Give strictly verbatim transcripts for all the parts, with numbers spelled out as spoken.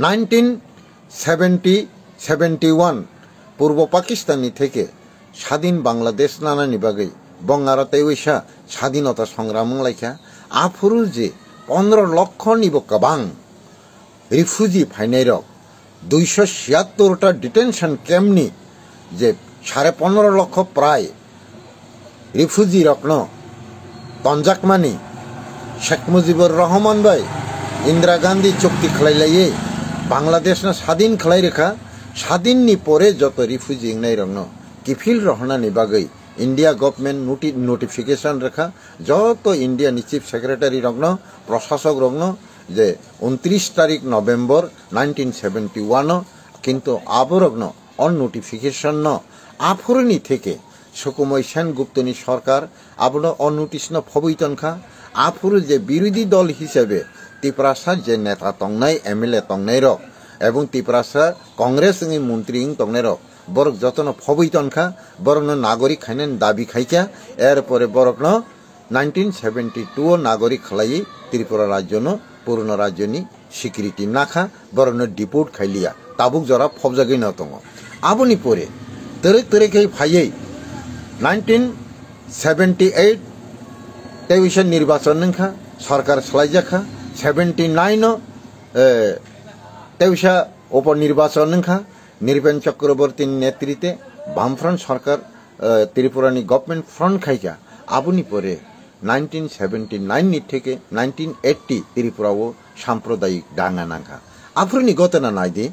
Nineteen seventy seventy one Purbo Pakistan ni theke sadin Bangladesh nanani bagwi Bongara tei Uisa sadinota songram wnglaikha. Aphuru je pondro lokho nibo kwbang refugee phainairok, duiso siyattor ta detention camp ni je sare pondro lokho prai refugee rokno tonjakmani Sheikh Mujibur Rahman bai Indira Gandhi chukti khlailaiwi Bangladesh no sadin khlai rwkha. Sadin ni pore joto refugee wngnai rokno kiphil rohornani bagwi India government noti-, notification rwkha. Joto India ni chief secretary rokno, prosasok rokno je untris tarik November nineteen seventy one o, kintu aborokno o notification no aphuruni theke Sukumoi Sen Guptoni sorkar abono o notice no phobwi tonkha. Aphuru je birodhi dol hisabe Tiprasa je neta tongnai, M L A tongnai rok ebong Tiprasa Congress wngwi montri wng tongnai rok, borok jotono phobwi tonkha, borokno nagorik khainani dabi khaikha. Erpore borokno nineteen seventy two o nagorik khlaiwi Tripura rajyono purono rajyoni security nakha, borokno deport khailiya, tabuk jora phobjagwi no tongo. Aboni pore twrwk twrwk khe phaiwi nineteen seventy eight tei wisa nirbachon wngkha, sorkar swlaijakha. Seventy nine o, eh, tei wisa upo nirbachon wngkha, Nripen Chakraborty ni netrite Bamfront sorkar, eh, Tripura ni government front khaikha. Aboni pore nineteen seventy nine ni theke nineteen eighty Tripura o sampradayik danga nangkha. Aphuruni gotona naidi,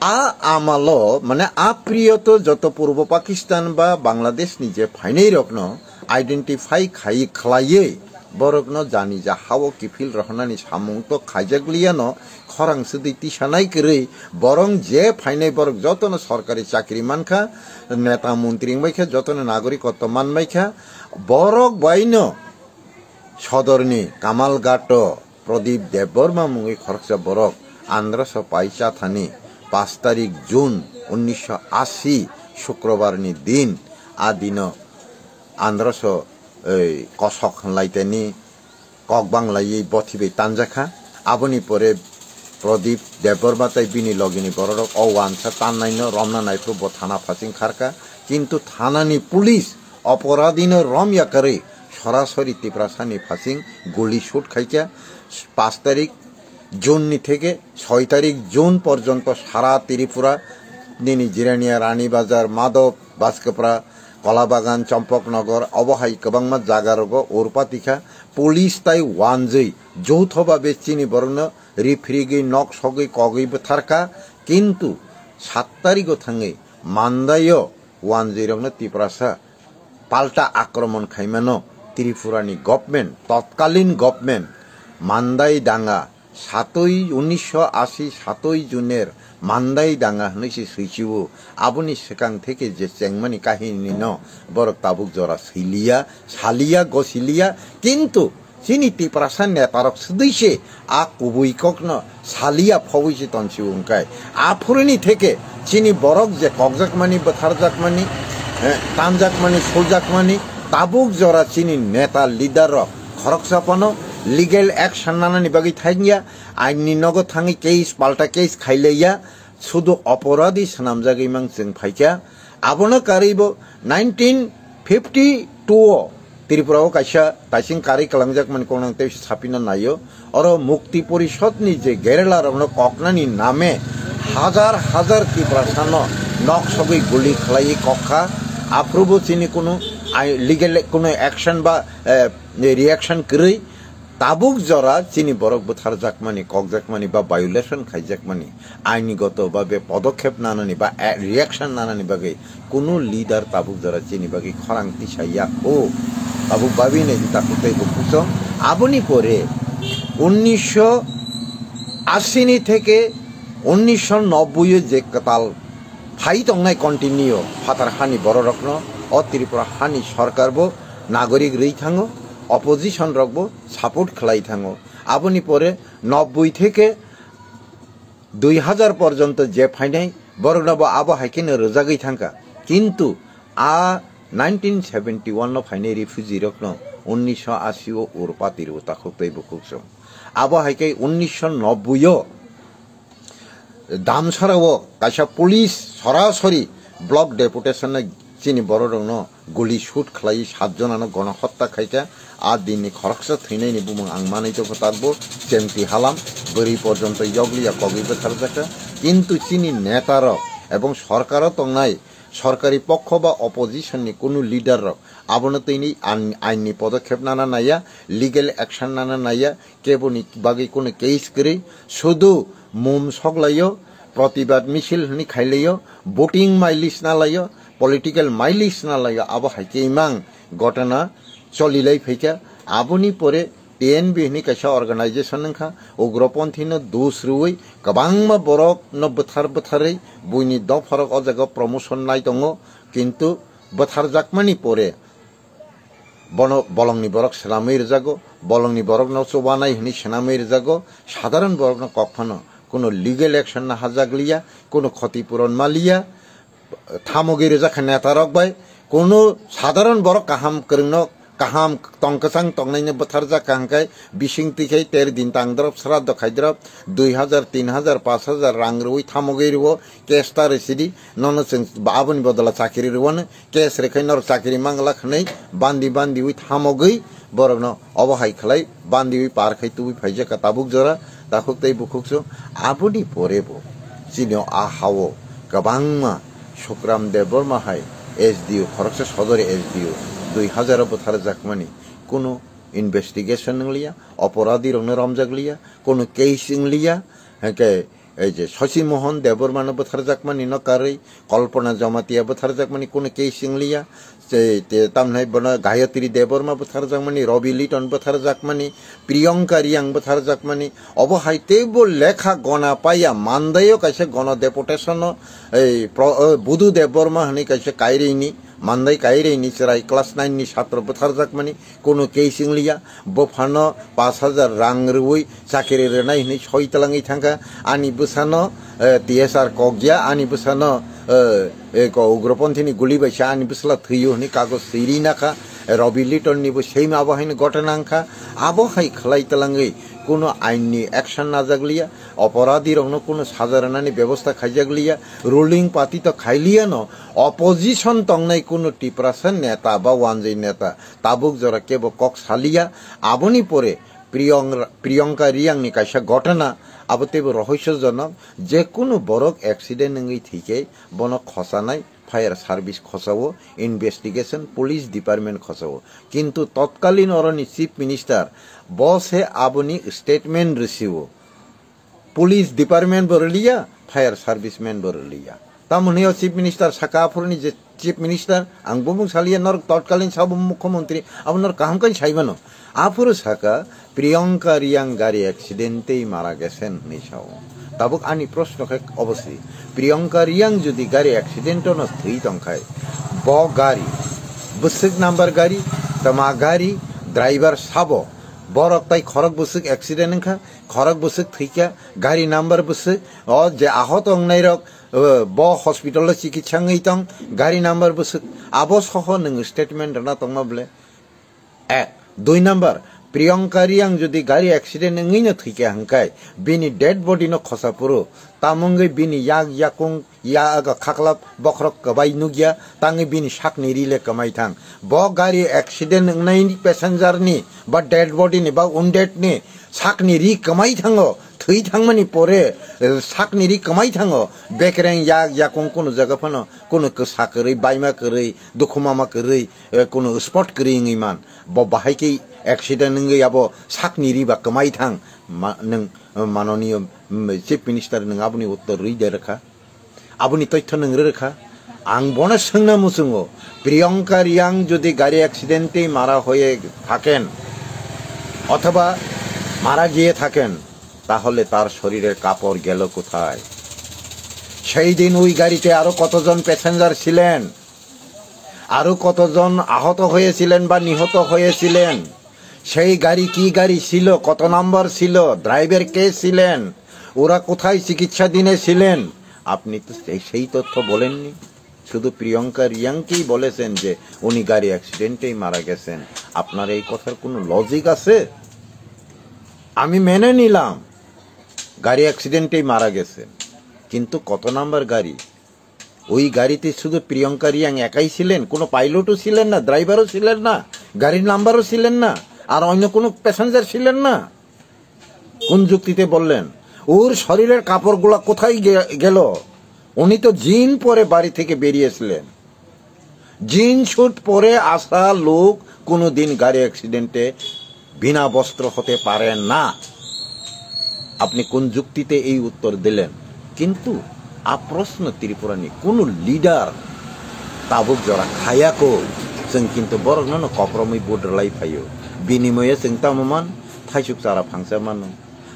a amalo, mane a period o joto Purbo Pakistan ba Bangladesh ni je phainai rokno identify khai khlaiwi borokno jani ja hao kiphil rohornani samung to khaijakliya no, khorang swdwi tisanai kwrwi, borong je phainai borok jotono sorkari chakri mankha, neta montri wngbaikha, jotono nagorikotto manbaikha, borok baino sodorni Kamalghato Pradip Debbarma mungwi khoroksa borok Andhra so pai chathani paanch tarik June unnisho ashi Shukrabar ni din, a dino Andhra so, ei, kosok hwnlaiteni kok banglaiwi bothibai tanjakha. Aboni pore Pradip Debbarma tei bini logini bororok o wansa tannaino romna naiphuru bo thana phasing kharkha. Kintu thanani police oporadhino rom yakarwi sorasori Tiprasani phasing guli shoot khaikha. Paanch tarik June ni theke soi tarik June porjonto sara Tripura nini Jirania, Rani Bazar, Madhop, Baskapra, Kolabagan, Chompoknogor, obo hai kwbangma jaga rogo urpati kha. Police tai wanjwi joutho babe chini borokno riphrigwi, nok sogwi, kogwi bwtharkha. Kintu sat tarigo thangwi Mandaio wanjwi rokno Tiprasa palta akromon khaimano Tripurani government, totkalin government, Mandai danga satwi, unnisho ashi satwi Juner Mandai danga hwnwi se swichio. Aboni swkang theke je chengmani kahinino borok tabuk jora swiliya, saliya, gosiliya, kintu chini Tiprasa netarok swdwi se a kubui kokno saliya phobwi se tonsi wngkai. Aphuruni theke chini borok je kokjakmani, bwtharjakmani, eh, tanjakmani, suljakmani, tabuk jora chini neta leader rok khoroksa phano legal action nanani bagwi thangya, ain ni nogo thangwi case palta case khaileya, sudu oporadhi swnamjagwi mang chwng phaikha. Abono karwibo nineteen fifty two o Tripura o kaisa taising karwi kwlangjakmani koknang tei sapino naio. Oro Mukti Porishod ni je guerrilla rokno koknani name hajar hajar Tiprasano nok sogwi guli khlaiwi kokkha. Aphrubo chini kunu ai-, legal kunu action ba, eh, reaction kwrwi. Tabuk jora chini borok bwtharjakmani, kokjakmani ba violation khaijakmani, ainigoto babe podokhep nanani ba, eh, reaction nanani bagwi kunu leader tabuk jora chini bagwi khorang tisa ya kho. Tabuk babi nai di takhuk tei bukhuk song. Aboni pore unnisho ashi ni theke unnisho nobboi o je kwtal phai tongnai continue phatar hani bororokno o Tripura hani sorkar bo nagorik rwi thango, opposition rok bo support khlai thango. Aboni pore nobboi theke dui hajar porjonto je phainai borokno bo abo hai kheno rwjagwi thangkha. Kintu a nineteen seventy one no phainai refugee rokno unnisho ashi o urpati rw takhuk tei bukhuk song. Abo hai khe unnisho nobboi o Damsara o kaisa police sorasori block deputation no chini borok rokno guli shoot khlai satjonano gonohotta khaikha. A dinni khoroksa thwinaini bumung ang manwi tongkha, takbo Chemti halam bwrwi porjonto yokliya kogwi bwtharjakha. Kintu chini netarok ebong sorkaro tongnai, sorkari pokho ba opposition ni kunu leader rok abono tini ain-, ainni podokhep nana naiya, legal action nana naiya, keboni bagwi kunu case kwrwi, sudu mum soklaio, protibad misil hwnwi khailaio, voting mileage nalaio, political mileage nalaio, abo hai khe imang gotana cholilai phaikha. Aboni pore T N B hwnwi kaisa organization wngkha, ugroponthi no dus rwui kwbangma borok no bwthar bwtharwi buini dopharok o jaga promotion nai tongo, kintu bwtharjakmani pore bono bolongni borok swnamwi rwjago, bolongni borokno chubanai hwnwi swnamwi rwjago, sadharon borokno kok phano kuno legal action no hajakliya, kuno khoti puron maliya, thamogwi rwjakha netarok bai, kuno sadharon borok kaham kwrwngno, kaham tong kwchang tongnaino bwtharjakha hwnkhe bising twi khai ter din tang drop, sraddho khai drop, dui hajar, tin hajar, pash hajar rang rwui thamogwi rwo, case ta rwsidi, nono chwng aboni bodola chakiri rwano, case rwkhai norok chakiri mangla hwnwi bandi bandiui thamogwi borokno obo hai khlai bandiui par khai tubui phaijak kha tabuk jora takhuk tei bukhuk chwng. Aboni pore bo chini o a hao kwbangma Sukram Debbarma hai S D O, khoroksa sodori S D O dui hajar o bwtharjakmani, kunu investigation wngliya, oporadhi rokno romjakliya, kunu case wngliya, hwnkhe ei je Shashi Mohan Debbarma no bwtharjakmani no karwi, Kalpana Jamatia bwtharjakmani kunu case wngliya, tei, tei tamhinai bono Gayatri Debbarma bwtharjakmani, Rabi Liton bwtharjakmani, Priyanka Riang bwtharjakmani, obo hai teibo lekha gona paiya, Mandai o kaisa gono deputation o ei pro-, o Budu Debbarma hwnwi kaisa Kaireini, Mandai Kaireini chwrai class nine ni satro bwtharjakmani, kunu case wngliya, buphano pash hajar rang rwui chakiri rwnai hwnwi soi twlangwi thangkha, ani bwsano, eh, T S R kokya, ani bwsano, eh, eh, ko ugroponthini guli bai sa ani bwsla thwiyo hwnwi kagoj siri nakha, eh, Rabi Liton ni bo same abo haino gotana wngkha, abo hai khlai twlangwi kunu ain ni action najakliya, oporadhi rokno kunu saja rwnani bebosta khaijakliya, ruling party to khailiyano, opposition tongnai kunu Tiprasa neta ba wanjwi neta tabuk jora kebo kok saliya. Aboni pore Priyong-, Priyanka Riang ni kaisa gotana, abo teibo rohosyojonok, je kunu borok accident wngwi thwikhe bono khosanai fire service khosao, investigation police department khosao, kintu totkalin oroni chief minister bo se aboni statement rwsio. Police department bo rwliya, fire service man bo rwliya. Tamo hwnwi o chief minister saka aphuruni je chief minister, ang bumung saliya norok totkalin sabo mukhyamantri, abo norok kaham khe saimano. Aphuru saka Priyanka Riang gari accident tei mara gesen hwnwi sao. Tabuk ani proshno khe obosi, Priyanka Riang jodi gari accident no thwi tongkhai, bo gari, bwswk number gari, tama gari, driver sabo, borok tai khorok bwswk accident wngkha, khorok bwswk thwikha, gari number bwswk, o je ahot ongnairok, eh, bo hospital o chikitsa wngwi tong, gari number bwswk, abo soho nwng statement rwna tongma bwle. Ek, dui number, Priyanka Riang jodi gari accident wngwi no thwikha hwnkhe, bini dead body no khosa phuru, tamungwi bini yak yakung ya aga khaklap bokhorok kwbai nukya, tangwi bini sakni ri le kwmai thang. Bo gari accident wngnai passenger ni, ba dead body ni, ba wounded ni sakni ri kwmai thango, thwi thangmani pore, eh, sakni ri kwmai thango, bekereng yak yakung kunu jaga phano, kunu kwsa kwrwi, baima kwrwi, dukhumama kwrwi, eh, kunu spot kwrwi wngwi man. Bo bahai khe accident wngwi abo sakni ri ba kwmai thang, ma-, nwng, eh, manoniyo, mm, chief minister nwng aboni uttor rwi de rwkha. Aboni toitho nwng rwrwkha. Ang bono swngna muchungo, Priyanka Riang jodi gari accident-এ মারা হয়ে থাকেন অথবা মারা গিয়ে থাকেন, তাহলে তার শরীরের কাপড় গেল কোথায়? সেই দিন ওই গাড়িতে আরো কতজন প্যাসেঞ্জার ছিলেন? আরো কতজন আহত হয়েছিলেন বা নিহত হয়েছিলেন? সেই গাড়ি কি গাড়ি ছিল, কত নাম্বার ছিল, ড্রাইভার কে ছিলেন, ওরা কোথায় চিকিৎসাধীনে ছিলেন, আপনি তো সেই, সেই তথ্য বলেননি। শুধু প্রিয়ঙ্কা রিয়াংকেই বলেছেন যে উনি গাড়ি অ্যাক্সিডেন্টেই মারা গেছেন। আপনার এই কথার কোনো লজিক আছে? আমি মেনে নিলাম গাড়ি অ্যাক্সিডেন্টেই মারা গেছেন, কিন্তু কত নাম্বার গাড়ি? ওই গাড়িতে শুধু প্রিয়ঙ্কা রিয়াং একাই ছিলেন, কোনো পাইলটও ছিলেন না, ড্রাইভারও ছিলেন না, গাড়ির নাম্বারও ছিলেন না, আর অন্য কোনো প্যাসেঞ্জার ছিলেন না। কোন যুক্তিতে বললেন? ওর শরীরের কাপড়গুলা কোথায় গে- গেল? উনি তো জিন পরে বাড়ি থেকে বেরিয়েছিলেন। জিন স্যুট পরে আসা লোক কোনোদিন গাড়ি অ্যাক্সিডেন্টে বিনা বস্ত্র হতে পারে না। আপনি কোন যুক্তিতে এই উত্তর দিলেন? কিন্তু a proshno Tripurani কোনো leader tabuk jora khayako, chwng kintu borokno no kopromwi vote rwlai phaio. Binimoye chwng tamo man, thaisuk chara phangsa mano,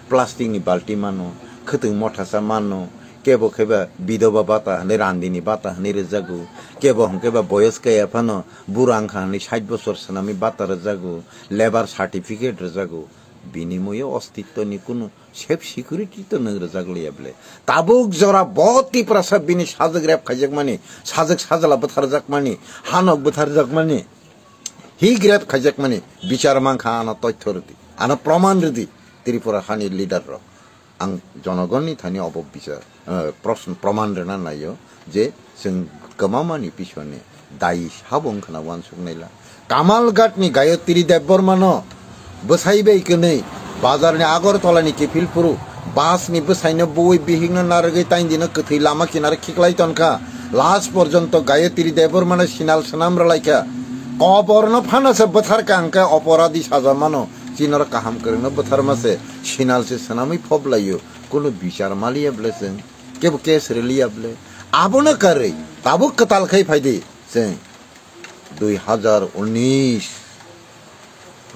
plastic ni balti mano, khwtwng mothasa mano, kebo khe ba bidoba bata hwnwi randini bata hwnwi rwjago, kebo hwnkhe ba boyos kaya phano bura wngkha hwnwi sait bosor swnamwi bata rwjago, labour certificate rwjago, binimoyo ostitto ni kunu safe security to nwng rwjak liya bwle. Tabuk jora bo Tiprasa bini sajwk rep khaijakmani, sajwk sajla bwtharjakmani, hanok bwtharjakmani, hi grep khaijakmani bichar mankha ano toithorwdi, ano proman rwdi Tripura hani leader rok. Ang jonogonni thani obo bichar, eh, proshno, proman rwna naio je chwng kwmamani pisone dayi sabo wngkhana uansuk naila. Kamalghat ni Gayatri Debbarma no bwsai bai kwnwi bazar ni Agartala ni kiphil phuru bus ni bwsai no buwi bihik no narwgwi taindino kwthwi lama kinaro khiklai tonkha. Last porjonto Gayatri Debbarma no sinal swnam rwlaikha. Kobor no phano se bwtharkha hwnkhe oporadi sajamano. Chinoro kaham kwrwngno bwtharma se sinal se swnamwi phoblaio. Kunu bichar maliya bwle chwng, kebo case rwliya bwle. Abono karwi tabuk kwtal khai phaidi chwng. Dui hazar unis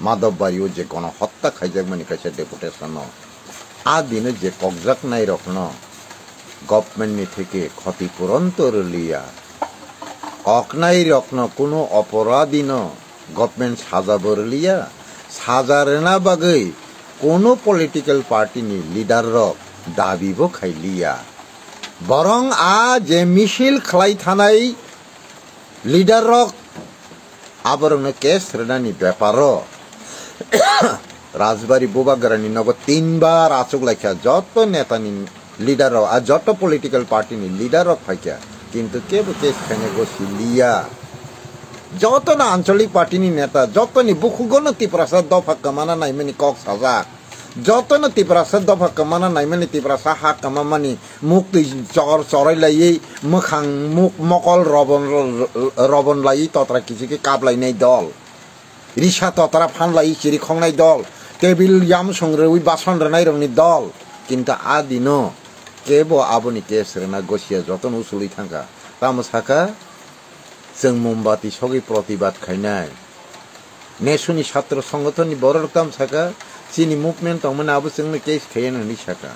Madhobbario je gono hotta khaijakmani kaisa deputation-o, a dino je kokjaknairokno government-ni theke khoti puron to rwliya, koknairokno kunu oporadino government saja bo rwliya, saja rwna bagwi kunu political party-ni leader-rok dabi bo khailiya. Borong a je misil khlai thanai leader rok aborokno case rwnani beparo Rajbari Bubagrani nogo tinbar achuk laikha joto netani leader rok, a joto political party ni leader rok phaikha, kintu kebo case khaina gosi liya. Joto no anchalik party ni neta, joto ni bukhugo no Tiprasa dopha kwmana naimani kok sajak. Jotono Tiprasa dopha kwmana naimani, Tiprasa ha kwmamani, muktwi chor chorai laiwi, mwkhang muk mokol robon, robon laiwi totra kichiki kap lainai dol. Risa totra phan laiwi chiri khongnai dol. Tebil yamsung rwi bason rwnairokni dol. Kintu a dino kebo aboni case rwna gosia jotono usulwi thangkha. Tamo sakha, chwng mombati sogwi protibad khainai. Nesuni satro songothonni bororok tamo sakha, chini movement tongmani abo chwngno case khaiya hwnwi sakha.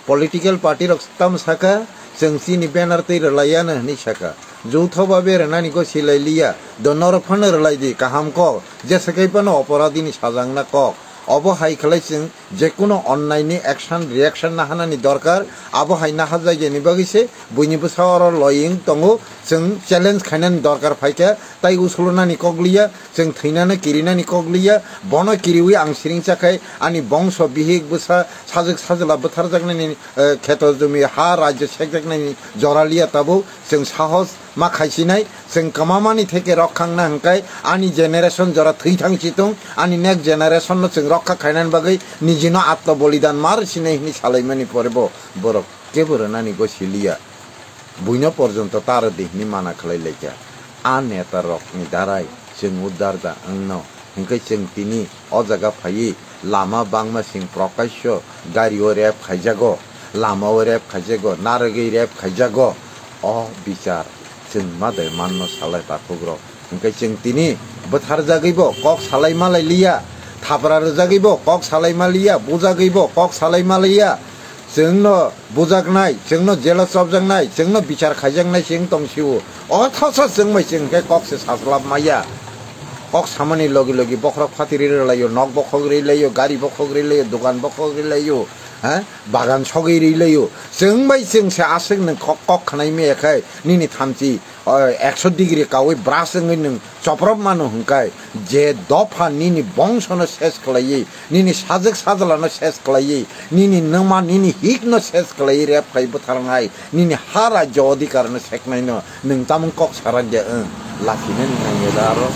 Political party rok tamo sakha, chwng chini banner twi rwlaiya hwnwi sakha. Jouthoba berwnani go silai liya, do norok phano rwlai di, kaham kok, jesa kai phano oporadini sajangna kok. Obo hai khlai chwng jekuno onnaini action, reaction nahanani dorkar, abo hai nahajakya ni bagwi se buini bwsa oro loying tongo, chwng challenge khainani dorkar phaikha, tai usulunani kok liya, chwng thwinano kirinani kok liya, bono kiriwi ang siringcha khai ani bongso bihik bwsa sajwk sajla bwtharjaknani, eh, kheto jumi ha rajyo sekjaknani jora liya tabuk, chwng sahos ma khaisinai, chwng kwmamani theke rok khangna hwnkhe ani generation jora thwi thang chitung, ani next generation no chwng rokha khainani bagwi nijino atma bolidan mar sinai hwnwi salaimani pore bo borok kebo rwnani go siliya. Buino porjonto taro di hwnwi mana khlai laikha. A neta rokni darai chwng uddar da wngno. Hwnkhe chwng tini o jaga phaiwi lama bangma sing prokasyo gario rep khaijago, lamao rep khaijago, narwgwi rep khaijago. O bichar chwng ma de manno salai takhukrok. Hwnkhe chwng tini bwtharjagwibo kok salai malai liya, thapra rwjagwibo kok salai ma liya, bujagwibo kok salai ma liya. Chwngno bujaknai, chwngno jelo chopjaknai, chwngno bichar khaijaknai chwng tong sio. Othocho chwng bai chwng khe kok se saslap maya. Kok samani logi logi bokhorok phatiri rwlaio, nok bokhok rwlaio, gari bokhok rwlaio, dogan bokhok rwlaio, Ha? Bagan sogwi ri laio. Chwng bai chwng se aswk nwng kok, kok khnai maya khai nini thamchi, o, ekso degree kawi brush wngwi nwng choprop mano hwnkhai je dopha nini bongsono ses khlaiwi, nini sajwk sajlano ses khlaiwi, nini nwma, nini hikno ses khlaiwi rep khai bwtharnai, nini ha rajyo odhikarno seknaino nwng tamung kok sarak ya wng? Lakhina nang ya da aro.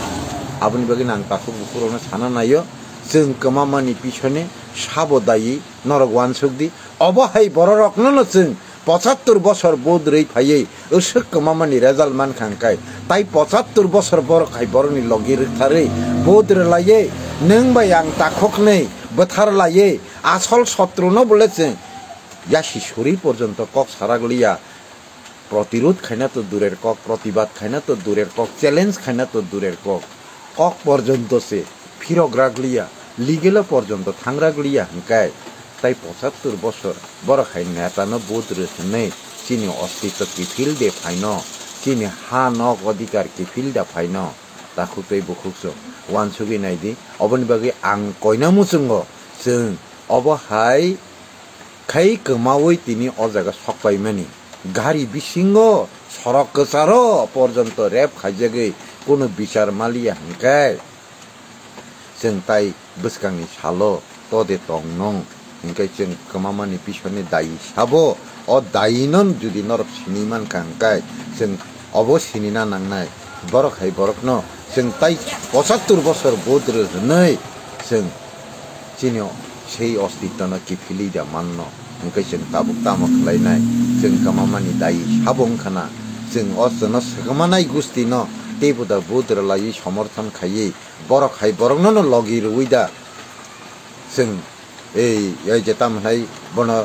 Aboni bagwi nang takhuk bukhurokno sana naio. Chwng kwmamani pisone sabo dayi norok uansuk di. Obo hai bororokno no chwng pochattor bosor vote rwi phaiwi uswk kwmamani result mankha hwnkhe, tai pochattor bosor borok hai borokni logi rwktharwi vote rwlaiwi nwng bai ang takhuknwi bwthar laiwi asol sotruno bole chwng yasi suri porjonto kok sarak liya. Protirod khaina to durer kok, protibad khaina to durer kok, challenge khaina to durer kok, kok porjonto se phirok ragliya, legal o porjonto thang ragliya hwnkhe, tai pochattor bosor borok hai neta no vote rw hwnwi chini ostitto kiphil de phaino, chini ha nok odhikar kiphil da phaino, takhuk tei bukhuk chwng uansugwi nai di. Oboni bagwi ang koina muchungo chwng obo hai khai kwmawi tini o jaga sok paimani. Gari bisingo sorok kwcharo porjonto rep khaijagwi kunu bichar maliya hwnkhe, chwng tai bwskangni salo to de tong nung hwnkhe chwng kwmamani pisoni dayi sabo. O dayino jodi norok sini mankha hwnkhe chwng obo sinina nangnai. Borok hai borokno chwng tai pochattor bosor vote rw hwnwi chwng chini sei ostittono kiphilwi da manno. Hwnkhe chwng tabuk tamo khlainai? Chwng kwmamani dayi sabo wngkhana? Chwng o chwngno swkmanai gustino teibo da vote rwlaiwi somorthon khaiwi borok hai borokno no logi rwui da chwng ei, ei je tamo hwnai bono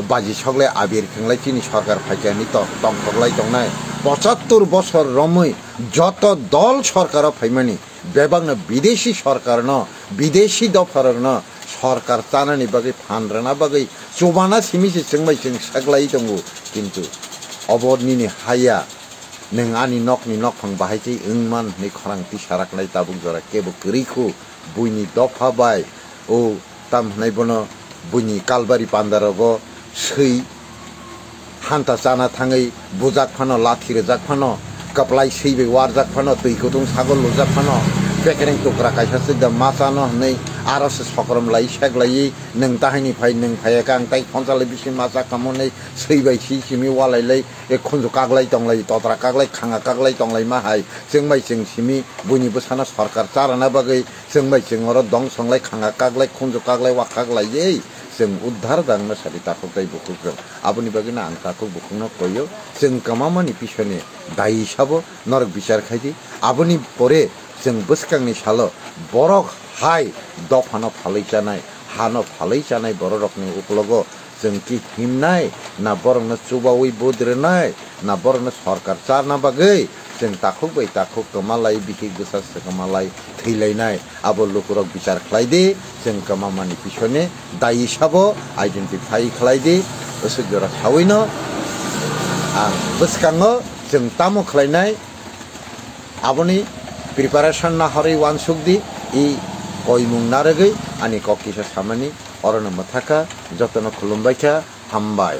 baji soklai abir khenglai chini sorkar phaikha hinwi to-, tongthoklai tongnai. Pochattor bosor romwi joto dol sorkaro phaimani bebakno bidesi sorkarno, bidesi dopharokno sorkar chanani bagwi phan rwna bagwi chubana simi se chwngbai chwng seklai tongo. Kintu obo nini haya, nwng ani nokni nokphang bahai tei wngman hwnwi khorang tisaraknai tabuk jora kebo kwrwi khu. Buini dopha bai o tam hwnai bono buini kalbari pandarogo swi hanta chana thangwi bujak phano, lathi rwjak phano, kwplai swi bai warjak phano, twi kutung sagol lujak phano, bekereng tukra kaisa swi da ma chano hwnwi aro se sokrom lai sek laiwi, nwng tahaini phai, nwng phaiya khe ang tai khonsa lai bisi ma cha kamo hwnwi swi bai si simi walai lai, e khunju kaglai tonglai, totra kaglai, khanga kaglai tonglaima hai, chwng bai chwng simi buini bwsano sorkar charana bagwi chwng bai chwng oro dong songlai, khanga kaglai, khunju kaglai, wa kaglai ei chwng uddhar dangno sadi takhuk tei bukhuk rok. Aboni bagwino ang takhuk bukhukno koio, chwng kwmamani pisoni dayi sabo norok bichar khai di. Aboni pore chwng bwskangni salo borok hai dophano phalwi chanai, hano phalwi chanai bororokni uklogo chwng ki himnai, na borokno chubaui vote rwnai, na borokno sorkar charna bagwi chwng takhuk bai takhuk kwmalai, bihik bwsa se kwmalai thwilainai. Abo lukurok bichar khlai di, chwng kwmamani pisoni dayi sabo identify khlai di. Bwswk jora sawino ang bwskango chwng tamo khlainai, aboni preparation nahorwi uansuk di, i koimung narwgwi ani kok kisa samani. Orono mwthakha, jotono khulumbaikha, hambai.